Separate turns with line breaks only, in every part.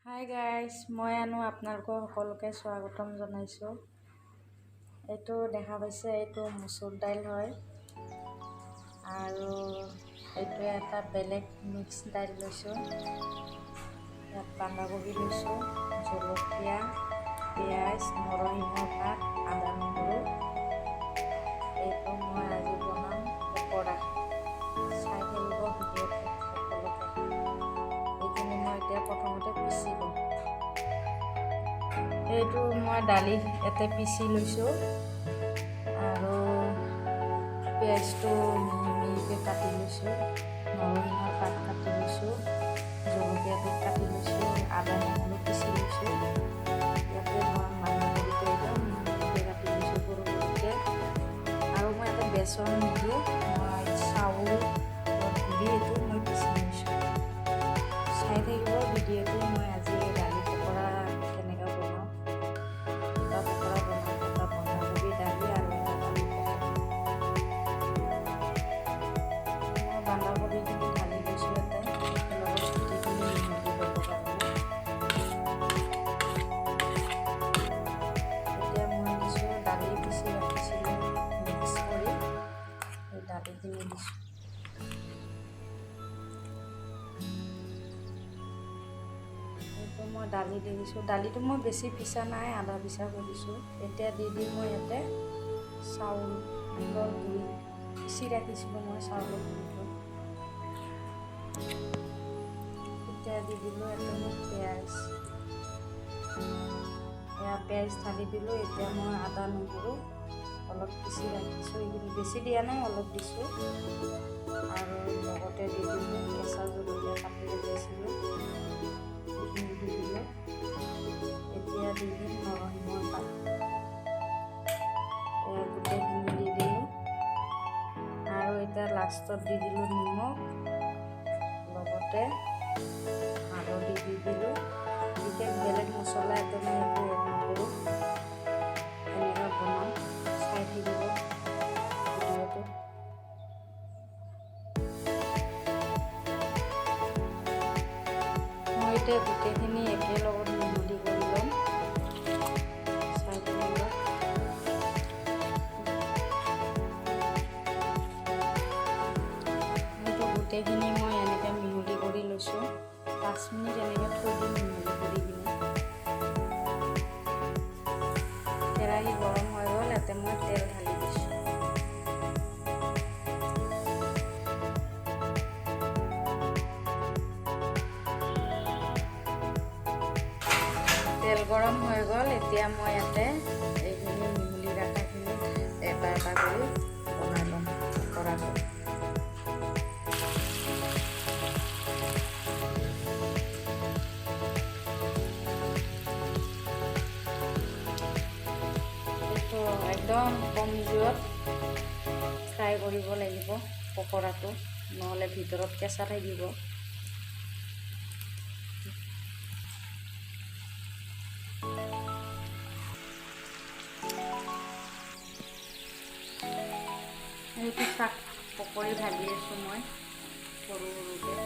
Hi guys, মই আনো আপোনালোকক সকলোকে স্বাগতম জনাইছোঁ। এইটো দেখা পাইছে, এইটো মচুৰ দাইল হয় আৰু এইটো এটা বেলেগ মিক্স দাইল লৈছোঁ। ইয়াত বন্ধাকবি লৈছোঁ, জলকীয়া, পিঁয়াজ, নৰসিংহ পাত, আদা, নহৰু। এইটো মই আজি বনাম পকৰা। চাই থাকিব ভিডিঅ'টো সকলোকে। এইখিনি মই এতিয়া প্ৰথমতে পিচি ল'ম। এইটো মই দালি ইয়াতে পিচি লৈছোঁ আৰু পিঁয়াজটো মিহি মিহিকৈ কাটি লৈছোঁ, নৰসিংহৰ পাত কাটি লৈছোঁ, জলকীয়াটো কাটি লৈছোঁ, আদা নহৰু পিচি লৈছোঁ। ইয়াতে মই বন্ধাকবিটো একদম মিহি মিহিকৈ কাটি লৈছোঁ, সৰু সৰুকৈ। আৰু মই ইয়াতে বেচন নিদিওঁ, মই চাউল গুড়ি এইটো মই পিচি লৈছোঁ। চাই থাকিব ভিডিঅ'টো। মই আজি দালি পকৰা কেনেকৈ বনাওঁ, দুটা পকৰা বনাম, এটা বন্ধাকবি দালি আৰু এটা দালি পকৰা। মই বন্ধাকবিখিনি ঢালি লৈছোঁ ইয়াতে একেলগত, গোটেইখিনি মিহলি হ'বৰ কাৰণে। এতিয়া মই দিছোঁ দালি, পিচি ৰাখিছিলোঁ মিক্স কৰি, এই দালিখিনি দিছোঁ। এইটো মই দালি দি দিছোঁ। দালিটো মই বেছি পিছা নাই, আধা পিছা কৰিছোঁ। এতিয়া দি দিম মই ইয়াতে চাউলৰ গুড়ি, পিচি ৰাখিছিলোঁ মই চাউলৰ গুড়িটো। এতিয়া দি দিলোঁ ইয়াতে মই পিঁয়াজ। এয়া পিঁয়াজ ঢালি দিলোঁ। এতিয়া মই আদা নহৰু অলপ পিচি ৰাখিছোঁ, এইখিনি বেছি দিয়া নাই, অলপ দিছোঁ। আৰু লগতে দি দিলোঁ কেঁচা জলকীয়া কাটি ৰাখিছিলোঁ, সেইখিনি দি দিলোঁ। এতিয়া দি দিম নৰসিংহৰ পাত। গোটেইখিনি দি দিলোঁ আৰু এতিয়া লাষ্টত দি দিলোঁ নিমখ, লগতে হালধি দি দিলোঁ। বিশেষ বেলেগ মছলা ইয়াতে মই একো এড নকৰোঁ। এনেকৈ বনাম, চাই থাকিব ভিডিঅ'টো। মই এতিয়া গোটেইখিনি একেলগত মিহলি কৰি ল'ম, চাই থাকিব। সেইটো গোটেইখিনি মই এনেকৈ মিহলি কৰি লৈছোঁ। 5 মিনিট এনেকৈ থৈ দিম মিহলি কৰি কিনে। কেৰাহী গৰম হৈ গ'ল, ইয়াতে মই তেল ঢালি দিছোঁ। তেল গৰম হৈ গ'ল, এতিয়া মই ইয়াতে এইখিনি মিহলি ৰখাখিনি এটা এটা কৰি বনাই ল'ম পকৰাটো। এইটো একদম কম জুইত ফ্ৰাই কৰিব লাগিব পকৰাটো, নহ'লে ভিতৰত কেঁচা থাকিব। এইটো চাক, পকৰি ভাজি আছোঁ মই সৰু সৰুকৈ।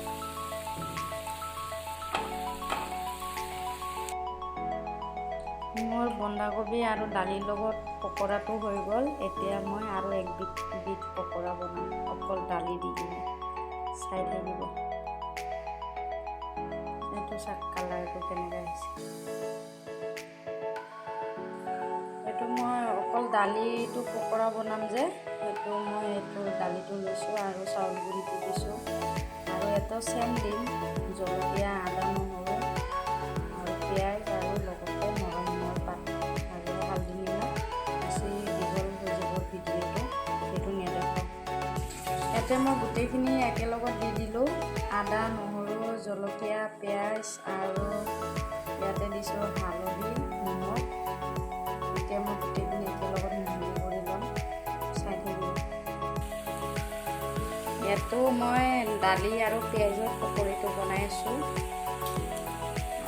মোৰ বন্ধাকবি আৰু দালিৰ লগত পকৰাটো হৈ গ'ল। এতিয়া মই আৰু একবিধ বিধ পকৰা বনাম, অকল দালি দি কিনে। চাই থাকিব। এইটো চাক, কালাৰটো কেনেকৈ আহিছে। এইটো মই অকল দালিটো পকৰা বনাম যে, সেইটো মই এইটো দালিটো লৈছোঁ আৰু চাউল গুড়িটো দিছোঁ আৰু ইয়াতেও চেম দিম, জলকীয়া, আদা, নহৰু আৰু পিঁয়াজ আৰু লগতে নৰসিংহৰ পাত আৰু হালধি, নিমখ। বেছি দীঘল হৈ যাব ভিডিঅ'টো, সেইটো নেদেখাওঁ। ইয়াতে মই গোটেইখিনি একেলগত দি দিলোঁ, আদা, নহৰু, জলকীয়া, পিঁয়াজ আৰু ইয়াতে দিছোঁ হালধি, নিমখ। এতিয়া মই গোটেইখিনি একেলগত মিহলি কৰি ল'ম, চাই থাকিব। ইয়াতো মই দালি আৰু পিঁয়াজৰ পকৰিটো বনাই আছোঁ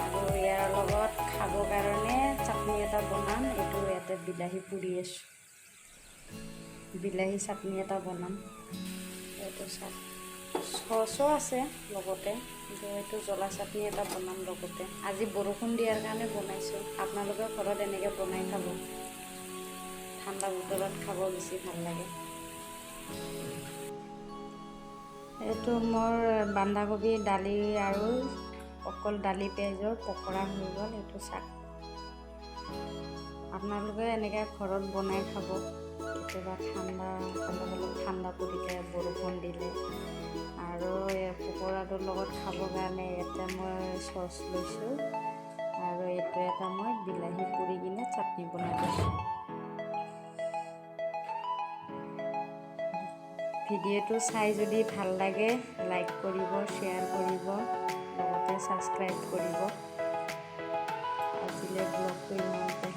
আৰু ইয়াৰ লগত খাবৰ কাৰণে চাটনি এটা বনাম। এইটো ইয়াতে বিলাহী পুৰি আছোঁ, বিলাহী চাটনি এটা বনাম। এইটো চাওক। চচো আছে লগতে, কিন্তু এইটো জ্বলা চাটনি এটা বনাম লগতে। আজি বৰষুণ দিয়াৰ কাৰণে বনাইছোঁ। আপোনালোকে ঘৰত এনেকৈ বনাই খাব, ঠাণ্ডা বতৰত খাব বেছি ভাল লাগে। এইটো মোৰ বন্ধাকবি দালি আৰু অকল দালি পিঁয়াজৰ পকৰা হৈ গ'ল। এইটো চাক, আপোনালোকে এনেকৈ ঘৰত বনাই খাব কেতিয়াবা, ঠাণ্ডা অলপ অলপ ঠাণ্ডা পৰিলে, বৰষুণ দিলে। আৰু এই পকৰাটোৰ লগত খাবৰ কাৰণে ইয়াতে মই চচ লৈছোঁ আৰু এইটো এটা মই বিলাহী পুৰি কিনে চাটনি বনাই লৈছোঁ। ভিডিঅ'টো চাই যদি ভাল লাগে, লাইক কৰিব, শ্বেয়াৰ কৰিব, লগতে ছাবস্ক্ৰাইব কৰিব। আজিলৈ ব্লগটো ইমানতে।